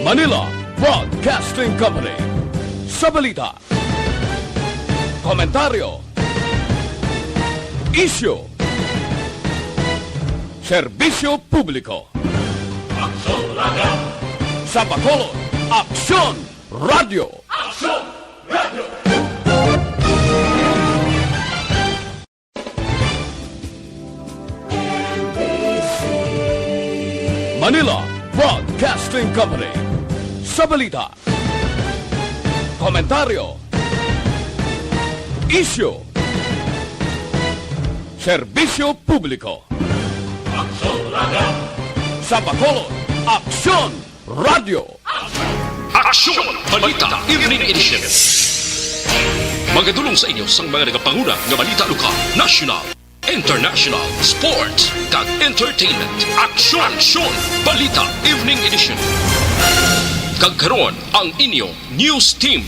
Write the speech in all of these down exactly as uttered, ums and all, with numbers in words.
Manila Broadcasting Company. Sa balita, komentaryo, isyu, serbisyo publiko. Aksyon Radio! Sa Bacolod, Aksyon Radio! Aksyon Radio! Manila Broadcasting Company. Sa balita, komentaryo, isyu, serbisyo publiko. Aksyon Radio! Sa Bacolod, Aksyon Radio! Aksyon! Balita Evening Edition. Magadulong sa inyo sang mga nagapanguna nga balita lokal, national, international, sports, kag entertainment. Aksyon! Aksyon! Balita Evening Edition. Kag karon ang inyo news team.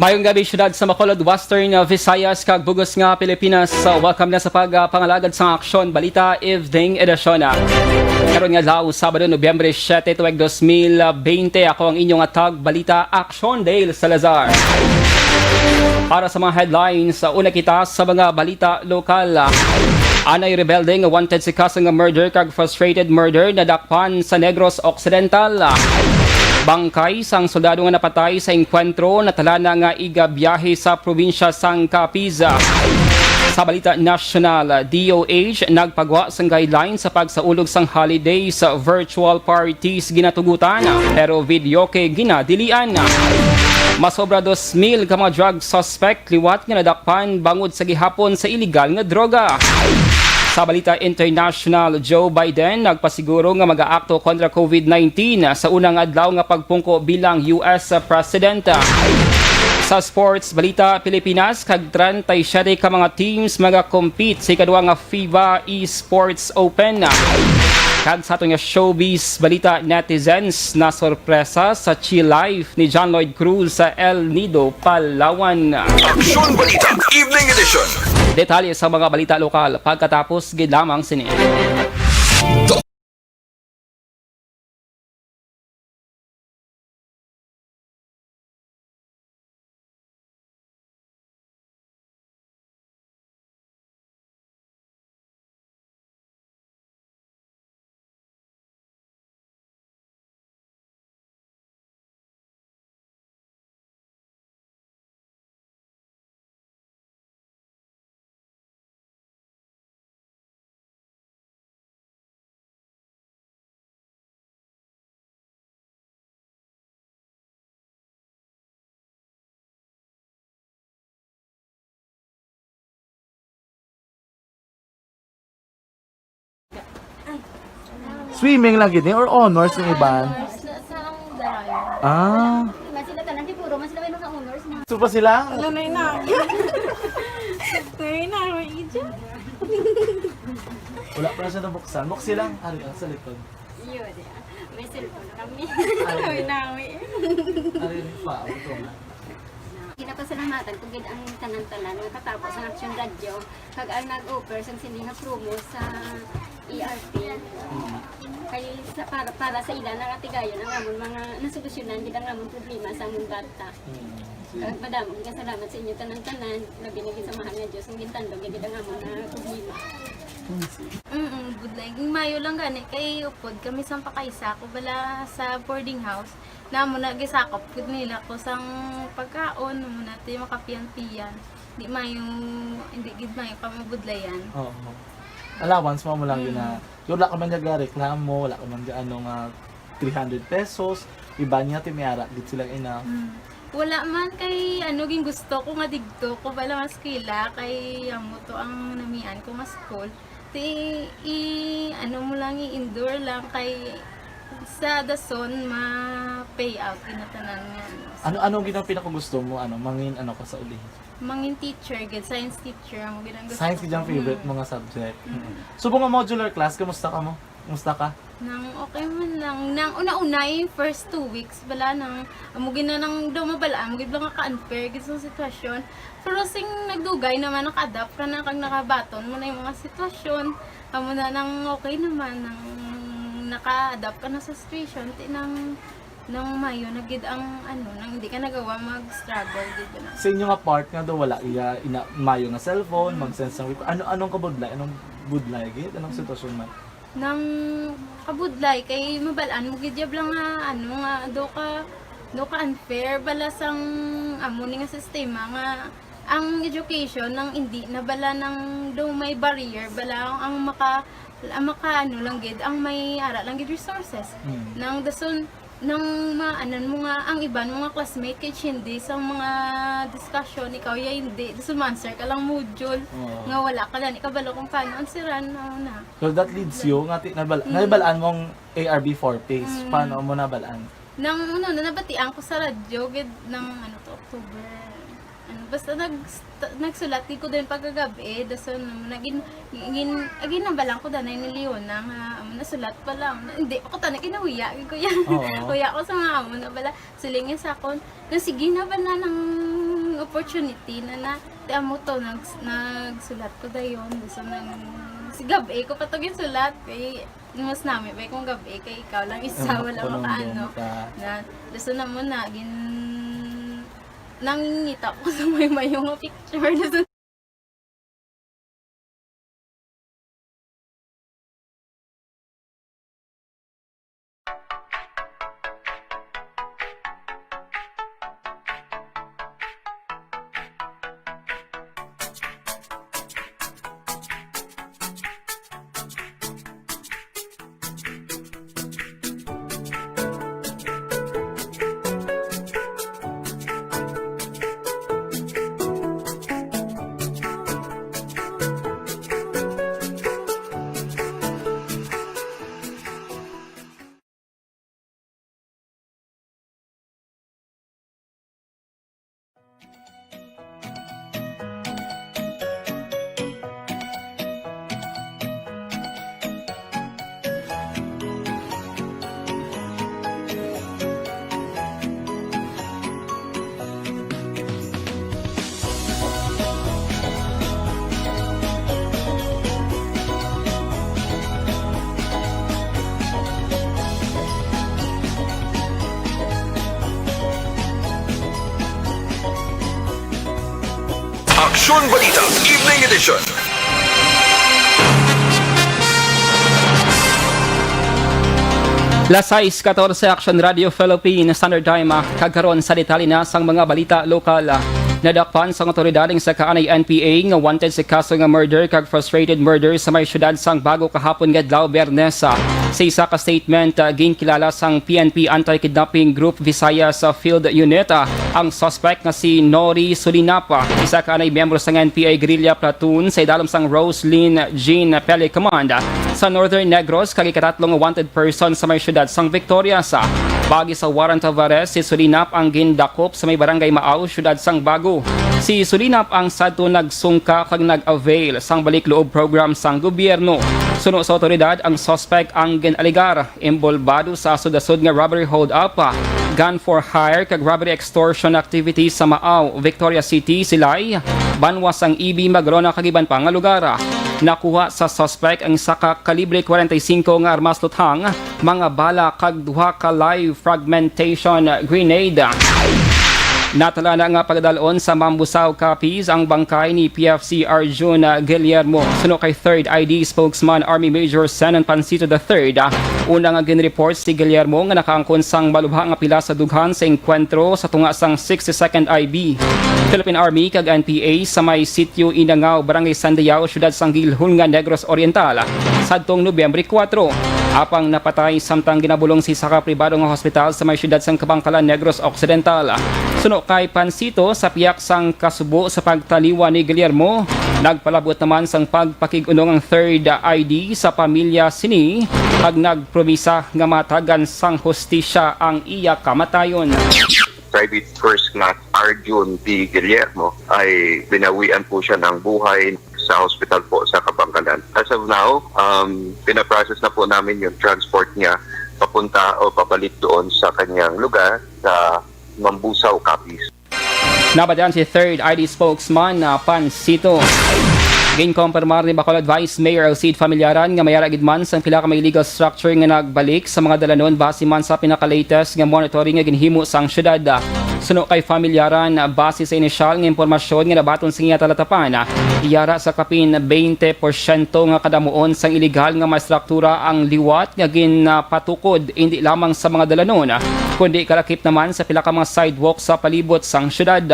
Mayong gabi, syudad sa Bacolod, Western Visayas, kag bug-os nga Pilipinas. So, welcome na sa pagpangalagad sa Aksyon Balita Evening Edition. Karon nga adlaw, Sabado, Nobyembre siete, tuig dos mil bente, ako ang inyong atag balita, Aksyon Dale Salazar. Para sa mga headlines, una kita sa mga balita lokal. Anay rebelde nga wanted sa kaso nga murder kag frustrated murder nadakpan sa Negros Occidental. Bangkay sang soldado nga napatay sa engkwentro natala na nga igabiyahe sa probinsya sang Capiz. Sa balita nasyonal, D O H nagpagwa sang guidelines sa pagsaulog sang holidays virtual parties ginatugutan, pero videoke ginadilian. Masobra dos mil ka mga drug suspect liwat nga nadakpan bangod sa gihapon sa iligal nga droga. Sa balita international, Joe Biden nagpasiguro nga mag-aakto kontra covid nineteen sa unang adlaw nga pagpungko bilang U S President. Sa sports balita, Pilipinas kag treinta y siete ka mga teams magakompete sa ikadua nga FIBA Esports Open. Kag sa aton nga showbiz balita, netizens nasorpresa sa chill life ni John Lloyd Cruz sa El Nido, Palawan. Aksyon Balita Evening Edition. Detalye sa mga balita lokal pagkatapos gid lamang sini. Swimming lang gid ni or honors ni iban? Honors na sa ang Darayo. Ah. Mas sila tanan, di puro, mas sila may mga honors, mga Gusto pa sila? Ano na yun na? Ano yun na? May ija? Wala pa na siya nabuksan. Buksi lang. Ari, ah, sa likod. Yun, di, ah. May cellphone kami. Ay, nawi. Ari, pa, ito nga. Ginapasalamatan ko gid ang tanan-tanan nga katapo sa Action Radio, kag ang nag-offer sang sini nga promo sa E R P. Kay sa, para, para sa ila nga tigayon ang amon mga nasolusyonan gid ang amon problema sa amon bata. Mm. Kag madamo nga salamat sa inyo tanan-tanan, labi na gid sa mahal nga Dios, ang gintandog niya gid ang amon nga problema. Mm, budlay. Ging mayo lang gani kay upod kami sang pakaisa ko bala sa boarding house. Namo na gisakop gid nila ko sang pagkaon, mo na ti makapiyan-piyan. Di mayo, hindi gid mayo ka mabudlayan. Oo. Allowance mo, mo lang yun na. Mm. Wala ka man nagareklamo, wala ka man ga-, ano nga, three hundred pesos, iba niya, ti may ara gid sila ina. Mm. Wala man kay, ano, ging gusto ko nga digto ko bala mas kila kay amo to ang namian ko nga school. Ti, i-, ano mo lang, i-endure lang kay sa dason ma-pay out ina tanan nga, ano. Ano, ano gid ang pinakagusto mo, ano, mangin, ano ka sa uli? Mangin teacher gid, science teacher ang gid ang gusto Science gid ang ko. Favorite Mm. mo nga subject. Mm. Mm. Subong nga modular class, kamusta ka mo? Kamusta ka? Nang okay man lang. Nang una-una, eh, first two weeks, bala, nang amo gid na nang daw mabalaan mo gid lang nga ka-unfair gid sa sitwasyon. Pero sing nagdugay naman, naka-adapt ka na kag nakabaton mo na yung mga sitwasyon. Amo na nang okay naman, nang naka-adapt ka na sa situation, ti nang, nang mayo na gid ang, ano, nang hindi ka nagawa mag-struggle gid na. Sa inyo nga part nga daw wala iya ina, mayo nga cellphone, Mm. mag-send sang report. Ano, anong kabudlay? Anong budlay gid? Anong Mm. sitwasyon man? Nang kabudlay kay mabalaan mo gid yab lang nga, ano, nga do ka, do ka unfair bala sang amo ni nga sistema nga ang education nang indi na bala nang do may barrier bala ang maka, ang maka, ano lang gid, ang may ara lang gid resources. Mm. Nang dason, nang maanan mo nga ang iban mo nga classmate kay hindi sa mga discussion, ikaw ya hindi. Dason ma-answer ka lang module Oo. nga wala ka lang ikabalo kung paano answeran, ano na. So that leads you nga ti-, nabal-, Mm. nabalaan mong A R B four phase. Mm. Paano mo nabalaan? Nang, ano, na nabatian ko sa radyo, gid, nang, ano to, October, ano, basta nag-, nagsulat gid ko din pagkagabi, dason, ano, nagin-, gin-, ah, ginabalaan ko danay ni Leona nga, amo, nasulat pa lang. Hindi pa ko tanay kinahuya, gid ko yan. Oo. Huya ko sa mga amo na bala. Siling niya sa akon, "Na, sige na ba na ng opportunity na na, ti amo to, nags-, nagsulat ko dayon." So, nang, si gab-i ko pa to ginsulat, kay mas nami ba kung gab-i, kay ikaw lang isa, Ang wala makuha ng makaano. Benta. Na, gusto na mo na, gin-, nangingita ko sa may mayo nga picture. Aksyon Balita, Evening Edition. Las sais katorse, Action Radio Philippines, Standard Time, ah, kag karon sa detalye na sang mga balita lokal. Nadakpan sang awtoridad ang isa ka anay N P A nga wanted sa kaso nga murder kag frustrated murder sa may siyudad sang Bago kahapon nga adlaw, Biyernes. Sa isa ka statement, ah, ginkilala sang P N P Anti-Kidnapping Group Visayas, ah, Field Unit, ah, ang suspect nga si Nori Sulinap, ah, isa ka anay miyembro sang N P A Guerrilla Platoon sa idalom sang Roslyn Jean Pele Command, ah, sa Northern Negros, kag ikatatlo nga wanted person sa may siyudad sang Victorias. Paagi sa warrant of arrest, si Sulinap ang gindakop sa may Barangay Maaw, siyudad sang Bago. Si Sulinap ang sadto nagsungka kag nag-avail sang balik-loob program sang gobyerno. Suno sa awtoridad, ang suspect ang gin-alegar imbolbado sa asod-asod nga robbery hold-up, gun for hire, kag robbery extortion activities sa Maaw, Victoria City, Silay, banwa sang E B, Maglona, kag iban pa nga lugar. Nakuha sa suspect ang isa ka kalibre kwarenta y singko nga armas luthang, mga bala, kag duha ka live fragmentation grenade. Natala na nga pagadal-on sa Mambusao, Capiz ang bangkay ni P F C Arjun Guillermo. Suno kay Third I D spokesman Army Major Senon Pancito the third, una nga ginreport si Guillermo nga nakaangkon sang malubha nga pila sa dughan sa engkwentro sa tunga sang sixty-second I B. Philippine Army kag N P A sa may Sitio Inangaw, Barangay Sandiao, Siyudad sang Guilhulngan, Negros Oriental, sadtong Nobyembre kuwatro. Apang napatay samtang ginabulong sa isa ka pribado nga hospital sa may siyudad sang Kabangkalan, Negros Occidental. Suno kay Pancito, sa pihak sang kasubo sa pagtaliwan ni Guillermo, nagpalabot naman sang pagpakig-unong ang Third I D sa pamilya sini, kag nagpromisa nga matagan sang hustisya ang iya kamatayon. Private First Class Arjun D. Guillermo ay binawian po siya ng buhay sa hospital po sa Kabangkalan. As of now, um, pinaprocess na po namin yung transport niya papunta o pabalik doon sa kanyang lugar sa Mambusao, Capiz. Nabatian si Third I D spokesman na Pansito. Ginkompermar ni Bacolod Vice Mayor Alcide Familiaran nga may ara gid man sang pila ka mga illegal structure nga nagbalik sa mga dalanon base man sa pinaka-latest nga monitoring nga ginhimo sang syudad. Suno kay Familiaran, base sa inisyal nga impormasyon nga nabaton sa iya talatapan, yara sa kapin twenty porsyento nga kadamuon sang iligal nga mga estruktura ang liwat nga ginpatukod indi lamang sa mga dalanon, kundi kalakip naman sa pila ka mga sidewalk sa palibot sang syudad.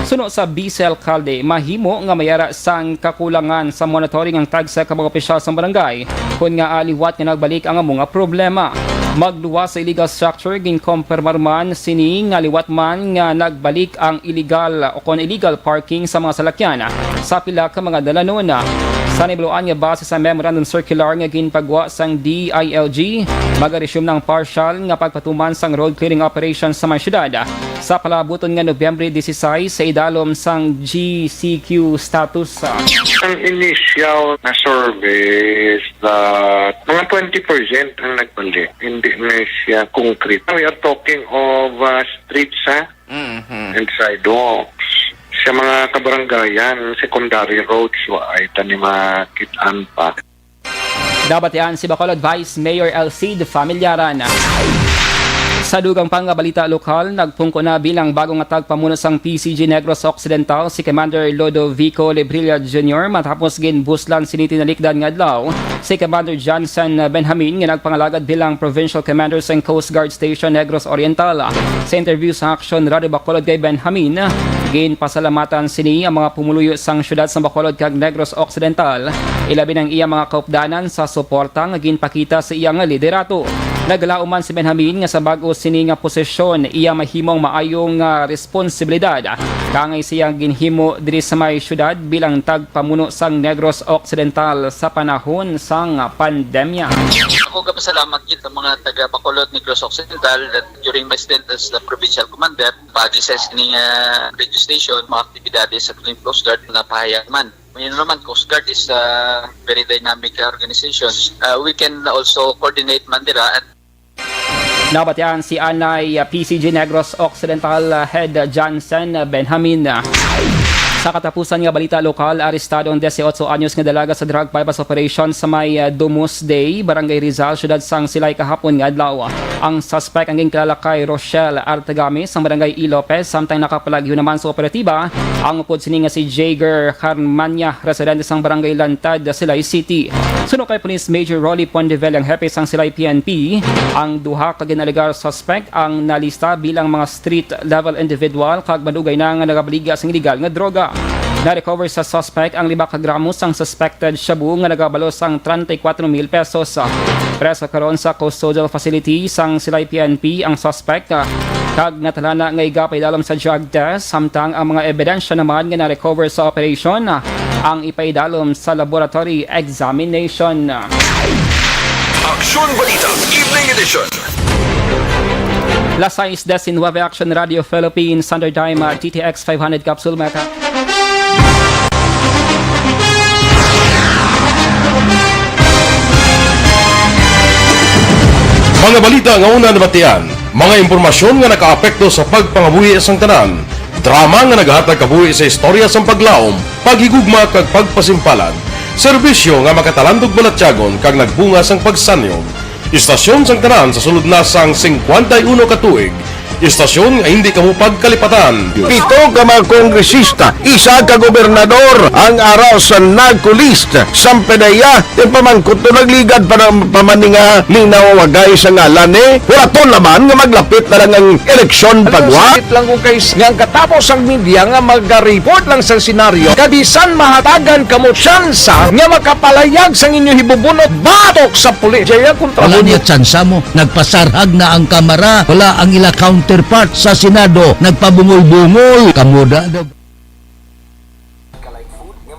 Suno sa Vice Alcalde, mahimo nga may ara sang kakulangan sa monitoring ang tagsa ka mga opisyal sang barangay, kon ngaa liwat nga nagbalik ang amo nga problema. Magluwas sa illegal structure, ginkompermar man sini nga liwat man nga nagbalik ang illegal o kon illegal parking sa mga salakyan sa pila ka mga dalanon. Sa nahibaluan nga base sa memorandum circular nga ginpagwa sang D I L G, magaresume na ang partial nga pagpatuman sang road clearing operation sa may syudad sa palabuton nga Nobyembre disisais sa idalom sang G C Q status. Ang initial na surveys that mga twenty percent ang nagbalik. Hindi na siya concrete. We are talking of uh, streets ha? Mhm. And sidewalks. Sa mga kabarangayan, secondary roads, wa ay tani makit-an pa. Nabatian si Bacolod Vice Mayor Alcide Familiaran. Sa dugang pa nga balita lokal, nagpungko na bilang bago nga tagpamuno sang P C G Negros Occidental si Commander Lodovico Lebrilla Junior matapos ginbuslan sini tinalikdan nga adlaw si Commander Johnson Benjamin nga nagpangalagad bilang Provincial Commander sang Coast Guard Station Negros Oriental. Sa interview sa Aksyon Radio Bacolod kay Benjamin, ginpasalamatan sini ang mga pumuluyo sang siyudad sang Bacolod kag Negros Occidental, ilabi na ang iya mga kaupdanan sa suporta nga ginpakita sa iya nga liderato. Naglaom man si Benjamin nga sa bag-o sini nga posisyon, iya mahimong maayo nga responsibilidad kangay sa iya ginhimo diri sa may siyudad bilang tagpamuno sang Negros Occidental sa panahon sang pandemya. Ako gapasalamat gid sa mga taga Bacolod, Negros Occidental that during my stint as the provincial commander, pagi sa sining ah, radio station, mga aktibidades sa Philippine Coast Guard napahayag man. Yun naman, Coast Guard is a very dynamic organization. Uh, we can also coordinate man dira and Nabatian si anay ah, P C G Negros Occidental ah, Head Johnson Benjamin. Sa katapusan nga balita lokal, arestado ang dieciocho anyos nga dalaga sa drug buy-bust operation sa may ah, Domusday, Barangay Rizal, siyudad sang Silay kahapon nga adlaw. Ang suspect ang ginkilala kay Rochelle Artagami sang Barangay E. Lopez, samtang nakapalagyo naman sa operatiba ang upod sini nga si Jager Carmania, residente sang Barangay Lantad, Silay City. Suno kay Police Major Rolly Pondevelle, ang hepe sang Silay P N P, ang duha ka ginalegar suspect ang nalista bilang mga street-level individual kag madugay na nga nagabaligya sang iligal nga droga. Na-recover sa suspect ang lima ka gramo sang suspected shabu nga nagabalo sang treinta y cuatro mil pesos. Preso karon sa custodial facility sang Silay P N P ang suspect, ah, kag natalana nga igapaidalom sa drug test, samtang ang mga ebidensya naman nga na-recover sa operasyon, ah, ang ipaidalom sa laboratory examination. Aksyon Balita, Evening Edition. Las sais diecinueve, Action Radio Philippines, Standard Time, ah, D T X five hundred Capsule, mga ka- Mga balita nga una nabatian, mga impormasyon nga nakaapekto sa pagpangabuhi sang tanan, drama nga nagahatag kabuhi sa istorya sang paglaom, paghigugma kag pagpasimpalan, serbisyo nga makatalandog balatyagon kag nagbunga sang pagsanyog. Istasyon sang tanan sa sulod na sang singkwenta y uno ka tuig, istasyon nga hindi kamo pagkalipatan. Pito ka mga kongresista, isa ka gobernador ang ara sa narco list. Sampedeya, ipamangkot to nagligad pa ng pamaninga linaw wagay sa ngalan ni. Hulaton naman nga maglapit na lang ang eleksyon pagwa. Sakit lang kung kay nga ang katapos ang media nga mag-report lang sa senaryo. Kabisan mahatagan kamo tsansa nga makapalayag sang inyo hibubunot batok sa pulis. Jaya kontra. Wala niya tsansa mo. Nagpasarhag na ang Kamara. Wala ang ila counterpart sa Senado. Nagpabungol-bungol. Kamuda.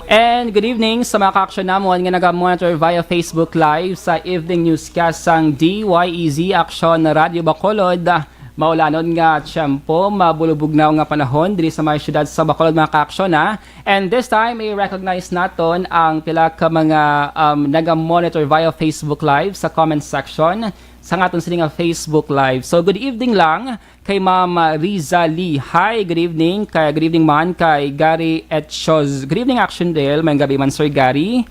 And good evening sa mga ka-aksyon namon nga naga-monitor via Facebook Live sa evening newscast sang D Y E Z Aksyon Radyo Bacolod. Maulanon nga tiyempo, mabulubugnaw nga panahon diri sa may siyudad sa Bacolod, mga kaaksyon, ha. And this time, i-recognize naton ang pila ka mga, um, naga-monitor via Facebook Live sa comment section sa aton sini nga Facebook Live. So, good evening lang kay Ma'am Riza Lee. Hi, good evening. Kay, good evening man kay Gary Etchoz. Good evening, Action Dale. Maayong gabi man, Sir Gary.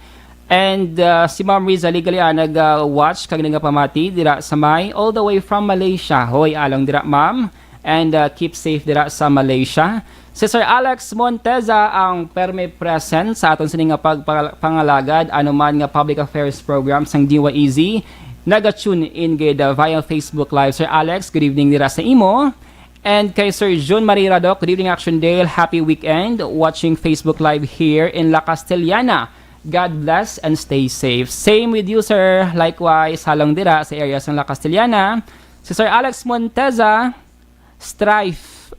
And, uh, si Ma'am Rizali gali, ah, nag, uh, watch kag nagapamati dira sa may, all the way from Malaysia. Hoy, along dira, ma'am. And, uh, keep safe dira sa Malaysia. Si Sir Alex Monteza ang permi present sa aton sini nga pagpa-, pangalagad, ano man nga public affairs program sang D Y E Z. Naga-tune in gid, uh, via Facebook Live. Sir Alex, good evening dira sa imo. And kay Sir Jun Marie Radoc, good evening, Action Dale. Happy weekend. Watching Facebook Live here in La Castellana. God bless and stay safe. Same with you, sir. Likewise, halong dira sa area sang La Castellana. Si Sir Alex Monteza, strife.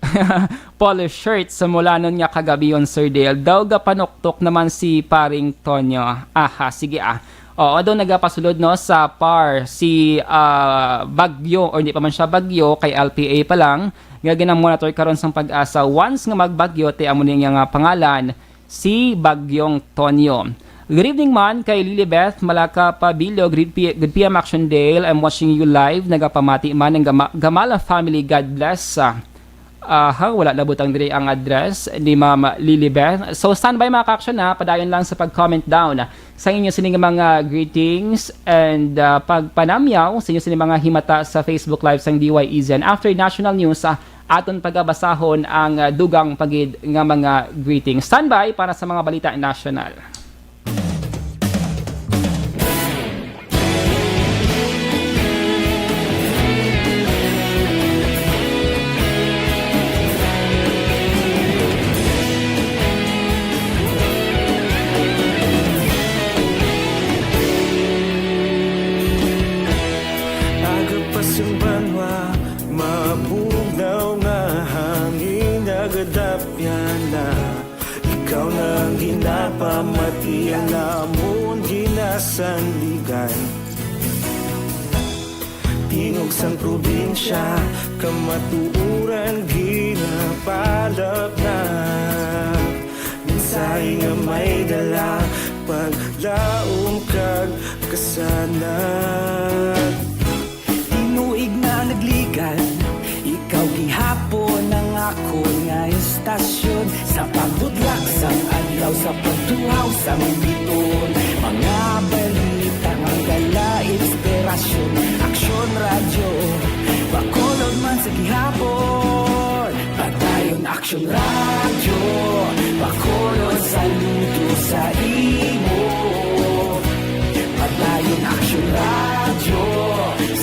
Polo shirt sa mulanon nga kagabion, Sir Dale. Daw gapanuktok naman si Paring Tonyo. Aha, sige, ah. Oo, daw nagapasulod, no, sa par si, ah, Bagyo, or di pa man siya Bagyo, kay L P A pa lang, nga ginamonitor karon sang Pag-asa. Once nga magbagyo, ti amo ni nga pangalan, si Bagyong Tonyo. Good evening man kay Lilibeth Malaka Pabilio, good P-, good P M Action Dale. I'm watching you live. Nagapamati man ang Gama-, Gamala family. God bless. Ah, aha, wala nabutang diri ang address ni Ma'am Lilibeth. So, standby, mga ka-action, ha. Padayon lang sa pag-comment down sa inyo sining mga greetings and, ah, pagpanamyaw sa inyo sining mga himata sa Facebook Live sang D Y E Z. And after national news, ah, aton pagabasahon ang, ah, dugang pa gid nga mga greetings. Standby para sa mga balita nasyonal. Aga pa sing banwa, mabugnaw nga hangin, nagadapyan na. Ikaw na ang ginapamati, ang amon ginasandigan. Tingog sang probinsya, kamatuoran ginapalapnap. Mensahe nga may dala, paglaom kag kasanag. Tinuig na nagligan, ikaw gihapon ang akon nga istasyon. Sa pagudlak sang adlaw, sa pagtuhaw sang bituon, mga balita nga dala inspirasyon. Aksyon Radyo, Bacolod man sa gihapon. Padayon Aksyon Radyo, Bacolod, saludo sa imo. Padayon Aksyon Radyo,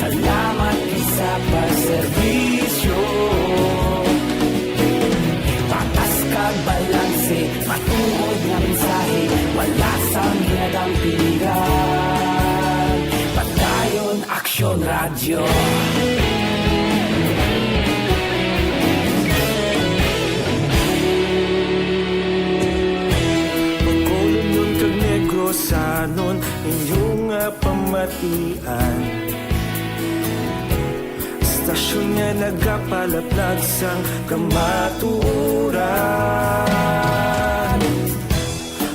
salamat gid sa pagserbisyo. Patas kag balanse, matuod nga mensahe, wala sang ginadampigan. Padayon Aksyon Radyo. Bacolodnon kag Negrosanon, inyo nga pamatian. Istasyon nga nagapalaplag sang kamatuoran.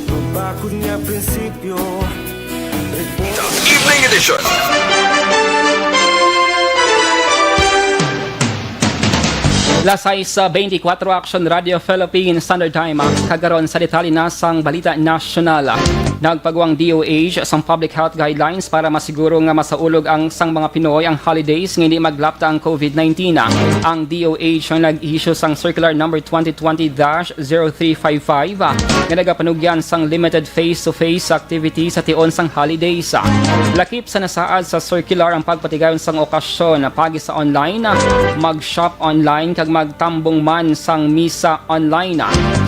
Mabakod nga prinsipyo. The Evening Edition. Las sais beintikwatro, Action Radio Philippine Standard Time, ah, kagaron sa detalye na sang balita nasyonal. Nagpagawa ang D O H sang public health guidelines para masiguro nga masaulog ang sang mga Pinoy ang holidays nga hindi maglapta ang COVID nineteen. Ang D O H ang nag-issue sang Circular Number twenty twenty dash zero three five five, ah, nga nagapanugyan sang limited face-to-face activity sa tion sang holidays. Lakip sa nasaad sa circular ang pagpatigayon sang okasyon, pagi sa online, mag-shop online, kag magtambong man sang misa online.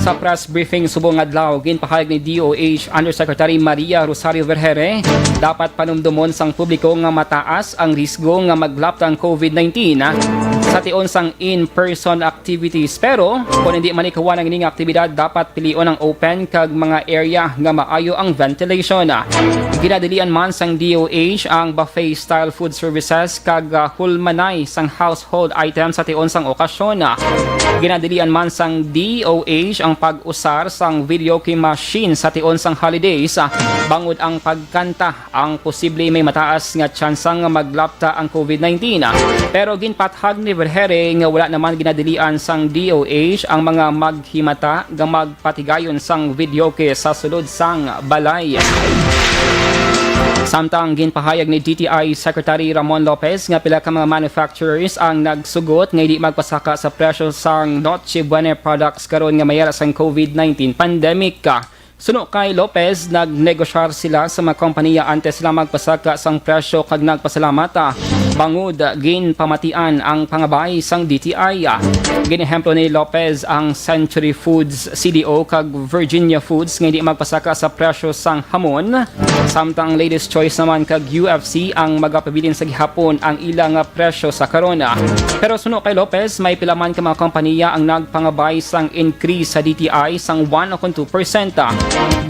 Sa press briefing subong adlaw, ginpahayag ni D O H Undersecretary Secretary Maria Rosario Vergere, dapat panumdomon sang publiko nga mataas ang risgo nga maglapta ang COVID nineteen, ah, sa tion sang in-person activities. Pero kung hindi man ikaw ang ining aktibidad, dapat pilion ang open kag mga area nga maayo ang ventilation. Ginadilian man sang D O H ang buffet-style food services kag, ah, hulmanay sang household items sa tion sang okasyon. Ginadilian man sang D O H ang pag-usar sang videoke machine sa tion sang holidays, ah, bangod ang pagkanta ang posible may mataas nga tsansa nga maglapta ang COVID nineteen. Pero ginpathag ni Vergere nga wala naman ginadilian sang D O H ang mga maghimata nga magpatigayon sang videoke sa sulod sang balay. Samtang ginpahayag ni D T I Secretary Ramon Lopez nga pila ka mga manufacturers ang nagsugot nga hindi magpasaka sa presyo sang Noche Buena products karon nga may ara sang COVID nineteen pandemic. Suno kay Lopez, nagnegosyar sila sa mga kompaniya antes sila magpasaka sang presyo kag nagpasalamat, ah, bangod ginpamatian ang pangabay sang D T I. Ginehemplo ni Lopez ang Century Foods C D O kag Virginia Foods nga hindi magpasaka sa presyo sang hamon, samtang Ladies Choice naman kag U F C ang magapabilin sa gihapon ang ila nga presyo sa karon. Pero suno kay Lopez, may pila man ka mga kompaniya ang nagpangabay sang increase sa D T I sang one ukon two percent.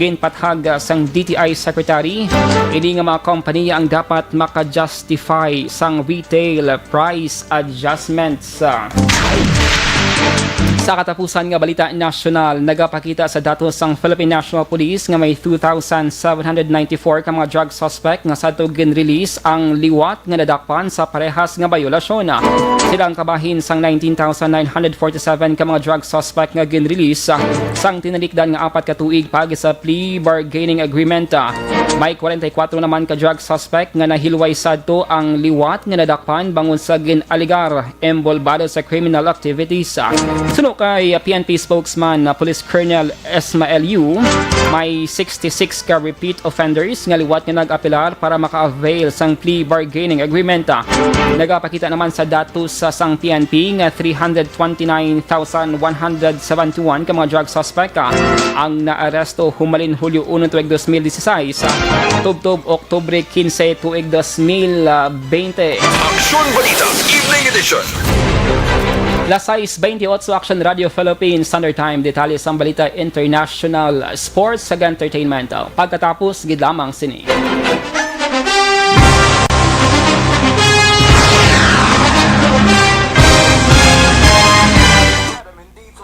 Ginpathag sang D T I Secretary, ini nga mga kompaniya ang dapat maka-justify sang retail price adjustments. Sa katapusan nga balita nasyonal, nagapakita sa datos sang Philippine National Police nga may two thousand seven hundred ninety-four ka mga drug suspect nga sadto gin-release ang liwat nga nadakpan sa parehas nga bayolasyon. Sila ang kabahin sang nineteen thousand nine hundred forty-seven ka mga drug suspect nga gin-release sang tinalikdan nga apat ka tuig paagi sa plea bargaining agreement. May kwarenta y kuwatro naman ka drug suspect nga nahilway sadto ang liwat nga nadakpan bangod sa gin-alegar involbado sa criminal activities. Suno kay P N P spokesman na Police Colonel Esmael Yu, may sixty-six ka repeat offenders nga liwat nga nag-apelar para maka-avail sang plea bargaining agreement. Nagapakita naman sa datos sa sang P N P nga three hundred twenty-nine thousand one hundred seventy-one ka mga drug suspect, ah, ang naaresto humalin Hulyo uno tuig dos mil dieciséis, ah, tubtob Oktubre quince tuig dos mil veinte. Aksyon Balita, Evening Edition. Las sais veintiocho, Aksyon Radio Philippines Standard Time. Detalye sang balita international, sports, kag entertainment. Pagkatapos gid lamang sini.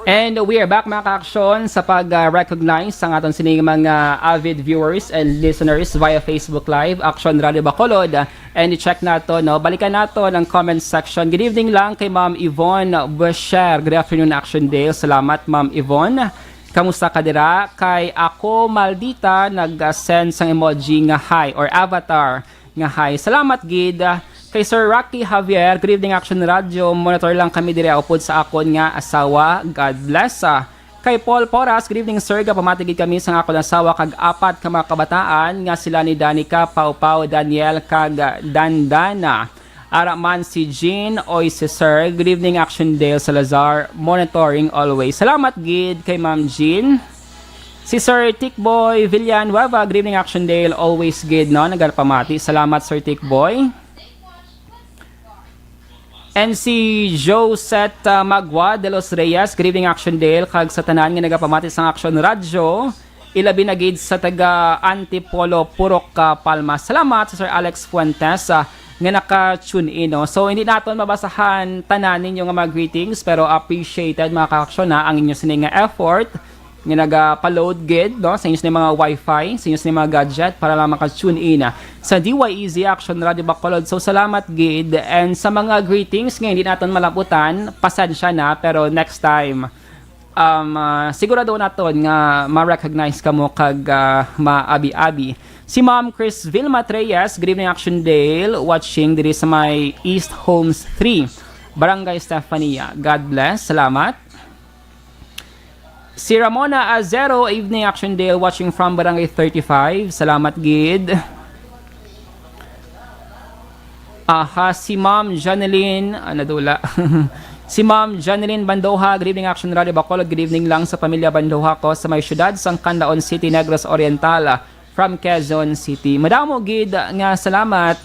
And we are back, mga ka-aksyon, sa pag-recognize sang aton sining mga avid viewers and listeners via Facebook Live, Aksyon Radio Bacolod. And i-check nato, no? Balikan nato ang comment section. Good evening lang kay Ma'am Yvonne Boucher. Good afternoon, Action Dale. Salamat, Ma'am Yvonne. Kamusta ka dira? Kay Ako Maldita nag-send sang emoji nga hi or avatar nga hi. Salamat gid. Kay Sir Rocky Javier, good evening, Action Radio. Monitor lang kami diri upod sa akon nga asawa. God bless. Ah, kay Paul Poras, good evening, sir. Gapamati gid kami sa akon asawa kag apat ka mga kabataan nga sila ni Danica, Pau Pau, Daniel, kag Dandana. Ara man si Jean, oy si Sir. Good evening, Action Dale Salazar. Monitoring always. Salamat gid kay Ma'am Jean. Si Sir Tikboy Villanueva, good evening, Action Dale. Always gid, no? Nagapamati. Salamat, Sir Tikboy. And si Josette, uh, Magua de los Reyes, good evening, Action Dale, kag sa tanan nga nagapamati sang Action Radyo, ilabi na gid sa taga Antipolo, Purok, uh, Palma. Salamat sa Sir Alex Fuentes, uh, nga naka-tune in, no? So, hindi naton mabasahan tanan ninyo nga mga greetings, pero appreciated, mga ka-aksyon, ha, ang inyo sini nga effort nga naga-pa-load gid, no, sa inyo sini mga wifi, sa inyo sini mga gadget para lang maka-tune in, ah, sa D Y E Z Action Radio Bacolod. So, salamat gid. And sa mga greetings nga hindi naton malabutan, pasensya na, pero next time, um, ah, sigurado naton nga ma-recognize kamo kag, ah, maabi-abi. Si Ma'am Chris Vilma Treyes, good evening, Action Dale, watching diri sa may East Homes three, Barangay Stefania. God bless. Salamat. Si Ramona Azero, evening, Action Dale, watching from Barangay thirty-five. Salamat gid. Aha, si Ma'am Janeline, ah, nadula. Si Ma'am Janeline Bandoha, good evening, Action Radio Bacolod. Good evening lang sa pamilya Bandoha ko sa may siyudad sang Canlaon City, Negros Oriental. from Quezon City. Madamo gid nga salamat.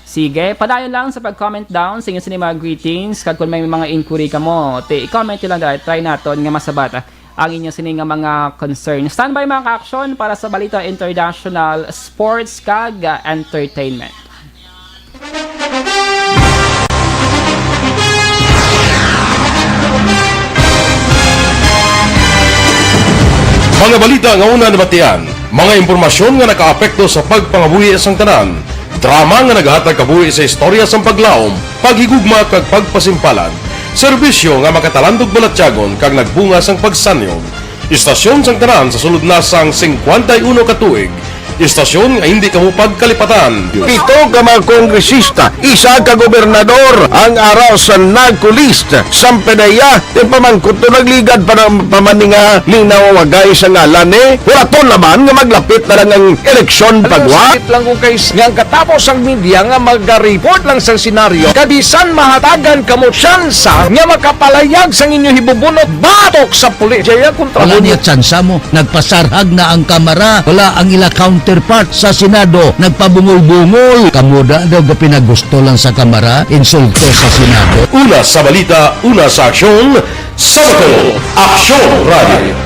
Sige, padayon lang sa pag-comment down sa inyo sini mga greetings, kag kung may mga inquiry kamo, ti i-comment lang dahil try naton nga masabat ang inyo sini nga mga concern. Standby, mga ka-aksyon, para sa balita international, sports, kag, ah, entertainment. Mga balita nga una nabatian, mga impormasyon nga nakaapekto sa pagpangabuhi sang tanan, drama nga nagahatag kabuhi sa istorya sang paglaom, paghigugma kag pagpasimpalan, serbisyo nga makatalandog balatyagon kag nagbunga sang pagsanyog. Istasyon sang tanan sa sulod na sang singkwenta y uno ka tuig, istasyon nga hindi kamo pagkalipatan. Pito ka mga kongresista, isa ka gobernador ang ara sa NAGCO list. Sampanaya, ti pamangkot to nagligad pa na, pa man ni nga linaw wagay sa ngalan ni. Huraton naman nga maglapit na lang ang eleksyon. Ano, pagwa. Sakit lang kung kay nga ang katapos ang media nga magareport lang sang senaryo, kabisan mahatagan kamo tsansa nga makapalayag sang inyo hibubunot batok sa pulis. Jaya kontra. Wala mo niya tsansa mo. Nagpasarhag na ang Kamara. Wala ang ila counterpart sa Senado. Nagpabungol-bungol. Kamo da daw gapinagusto lang sa Kamara, insulto sa Senado. Una sa balita, una sa aksyon, sa Bacolod, Aksyon Radio.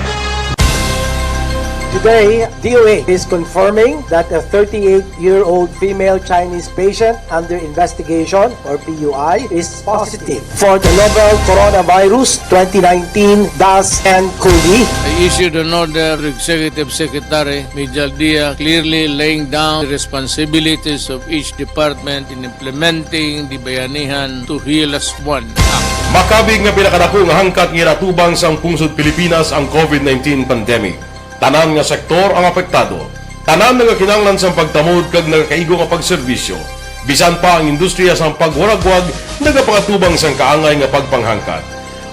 Today, D O A is confirming that a thirty-eight-year-old female Chinese patient under investigation, or P U I, is positive for the novel coronavirus twenty nineteen dash N cov. I issued an order to Executive Secretary Mijal Dia, clearly laying down the responsibilities of each department in implementing the Bayanihan to Heal as One Act. Makabig nga pinakadako nga hangkat nga ginatubang sang pungsod Pilipinas ang COVID nineteen pandemic. Tanan nga sektor ang apektado. Tanan nagakinahanglan sang pagtamod kag nagakaigo nga pagserbisyo. Bisan pa ang industriya sang pagwaragwag nagapangatubang sang kaangay nga pagpanghangkat.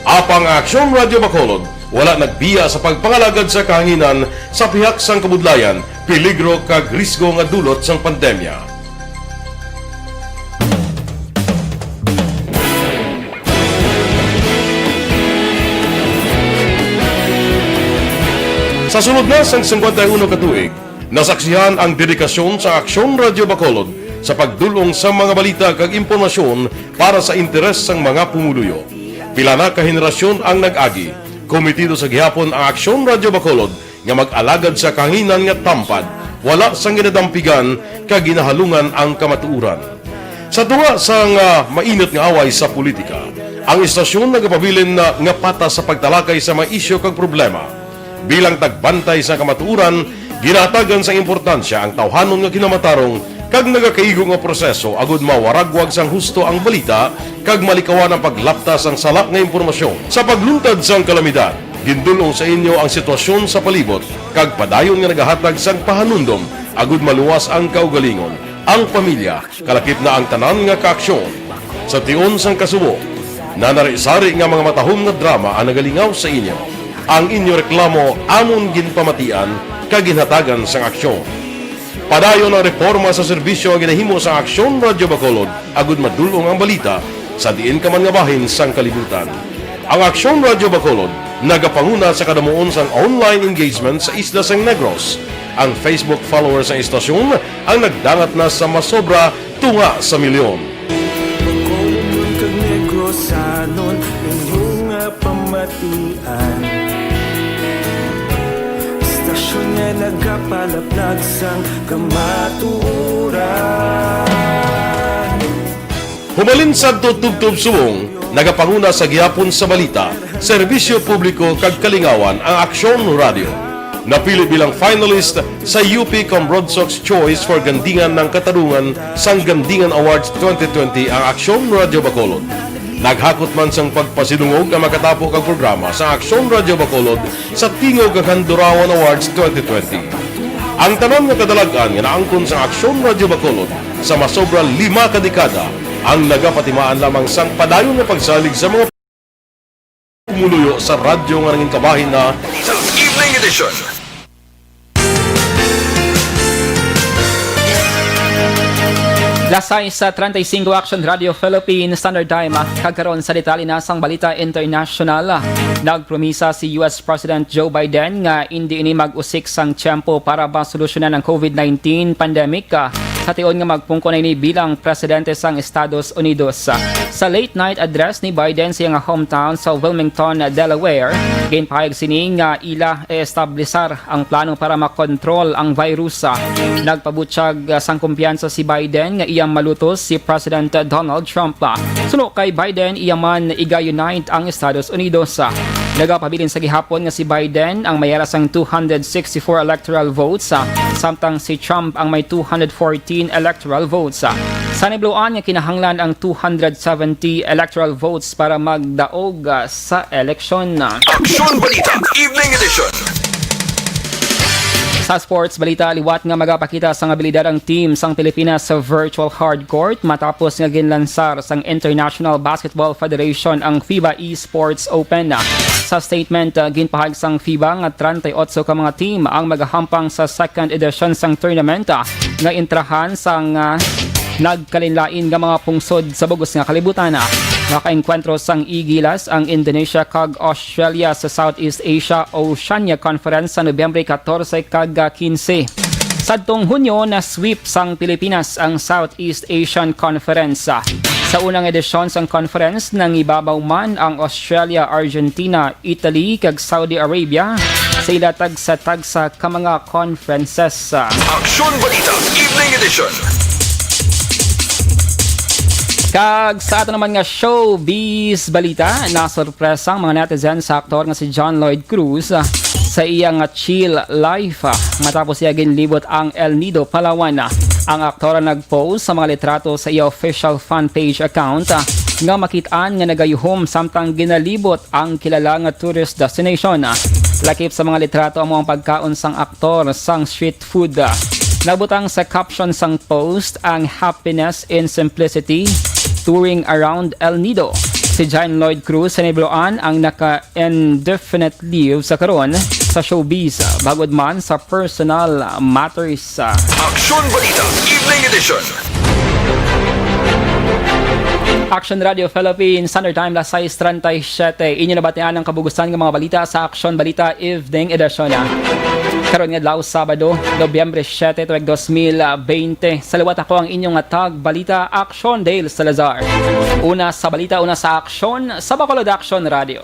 Apang ang Aksyon Radio Bacolod wala nagbiya sa pagpangalagad sa kahanginan sa pihak sang kabudlayan, peligro kag risgo nga dulot sang pandemya. Sa sulod na sang singkwenta y uno ka tuig, nasaksihan ang dedikasyon sa Aksyon Radio Bacolod sa pagdul-ong sa mga balita kag impormasyon para sa interes sang mga pumuluyo. Pila na ka henerasyon ang nag-agi. Komitido sa gihapon ang Aksyon Radio Bacolod nga mag-alagad sa kahanginan nga tampad, wala sang ginadampigan kag ginahalungan ang kamatuoran. Sa tunga sang, ah, mainit nga away sa politika, ang istasyon nagapabilin na nga patas sa pagtalakay sa mga isyu kag problema. Bilang tagbantay sa kamatuoran, ginahatagan sang importansya ang tawhanon nga kinamatarong kag nagakaigo nga proseso agud mawaragwag sang husto ang balita kag malikawan ang paglapta sang sala nga impormasyon. Sa pagluntad sang kalamidad, gindul-ong sa inyo ang sitwasyon sa palibot kag padayon nga nagahatag sang pahanumdom agud maluwas ang kaugalingon, ang pamilya, kalakip na ang tanan nga kaaksyon. Sa tion sang kasubo, nanari-sari nga mga matahom nga drama ang nagalingaw sa inyo. Ang inyo reklamo amon ginpamatian kag ginhatagan sang aksyon. Padayon ang reporma sa serbisyo nga ginahimo sang Aksyon Radio Bacolod agud madul-ong ang balita sa diin ka man nga bahin sang kalibutan. Ang Aksyon Radio Bacolod nagapanguna sa kadamuon sang online engagement sa isla sang Negros. Ang Facebook followers sang istasyon ang nagdangat na sa masobra tunga sa milyon. Bacolodnon kag Negrosanon, inyo nga pamatian. Istasyon nga nagapalaplag sang kamatuoran. Hubalin sadto tubtob subong, nagapanguna sa gihapon sa balita, serbisyo publiko kag kalingawan ang Aksyon Radio. Napili bilang finalist sa U P Cambronsox Choice for Gandingan ng Katarungan sang Gandingan Awards twenty twenty ang Aksyon Radio Bacolod. Naghakot man sang pagpasidungog ang makatapo kag programa sa Aksyon Radio Bacolod sa Tingog kag Handurawan Awards twenty twenty. Ang tanan nga kadalag-an nga naangkon sang Aksyon Radio Bacolod sa masobra lima ka dekada ang nagapatimaan lamang sang padayon nga pagsalig sa mga pumuluyo sa radyo nga nangin kabahin na sa Evening Edition. Las sais treinta y cinco, Action Radio Philippines Standard Time. Kag karon sa detalye na sang balita international. Nagpromisa si U S President Joe Biden nga indi ini mag-usik sang tiyempo para masolusyonan ang COVID nineteen pandemic, ah, sa tion nga magpungko na ini bilang presidente sang Estados Unidos. Sa late night address ni Biden sa iyang hometown sa Wilmington, Delaware, ginpahayag sini nga ila establisar ang plano para makontrol ang virus. Nagpabutyag, ah, sang kumpiyansa si Biden nga iya malutos si President Donald Trump. Suno kay Biden, iya man iga-unite ang Estados Unidos. Nagapabilin sa gihapon nga si Biden ang may ara sang two hundred sixty-four electoral votes, ah, samtang si Trump ang may two hundred fourteen electoral votes. Sa nibluan nga kinahanglan ang two hundred seventy electoral votes para magdaog, ah, sa eleksyon. Aksyon Balita, Evening Edition. Sa sports balita, liwat nga magapakita sang abilidad ang team sang Pilipinas sa virtual hard court matapos nga ginlansar sang International Basketball Federation ang FIBA Esports Open. Sa statement, ah, ginpahayag sang FIBA nga treinta y ocho ka mga team ang magahampang sa second edition sang tournament, ah, nga intrahan sang, ah, nagkalainlain nga mga pungsod sa bug-os nga kalibutan. Makaengkwentro sang igilas ang Indonesia kag Australia sa Southeast Asia Oceania Conference sa Nobyembre catorce kag quince. Sadtong Hunyo, na-sweep sang Pilipinas ang Southeast Asian Conference. Sa unang edisyon sang conference, nangibabaw man ang Australia, Argentina, Italy, kag Saudi Arabia sa ila tagsa-tagsa ka mga conferences. Aksyon Balita, Evening Edition. Kag sa ato naman nga showbiz balita, nasorpresa ang mga netizen sa aktor nga si John Lloyd Cruz, ah, sa iya nga chill life, ah, matapos iya ginlibot ang El Nido, Palawan. Ang aktor ang nag-post sa mga litrato sa iya official fan page account, ah, nga makit-an nga nagayuhom samtang ginalibot ang kilala nga tourist destination. Lakip sa mga litrato amo ang pagkaon sang aktor sang street food. Nabutang sa caption sang post ang Happiness in Simplicity, Touring Around El Nido. Si John Lloyd Cruz sa nibluan ang naka-indefinite leave sa karon sa showbiz, bangod man sa personal matters. Aksyon Balita, Evening Edition. Action Radio Philippines, Standard Time, las sais treinta y siete. Inyo nabatian ang kabugusan nga mga balita sa Action Balita Evening Edition, ah. Karon nga adlaw, Sabado, Nobyembre siete, tuig dos mil bente. Sa liwat, ako ang inyong nga tag balita, Action Dale Salazar. Una sa balita, una sa aksyon, sa Bacolod Action Radio.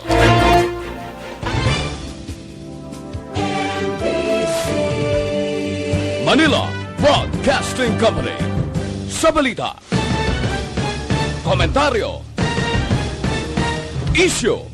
Manila Broadcasting Company. Sa balita, komentaryo, isyu,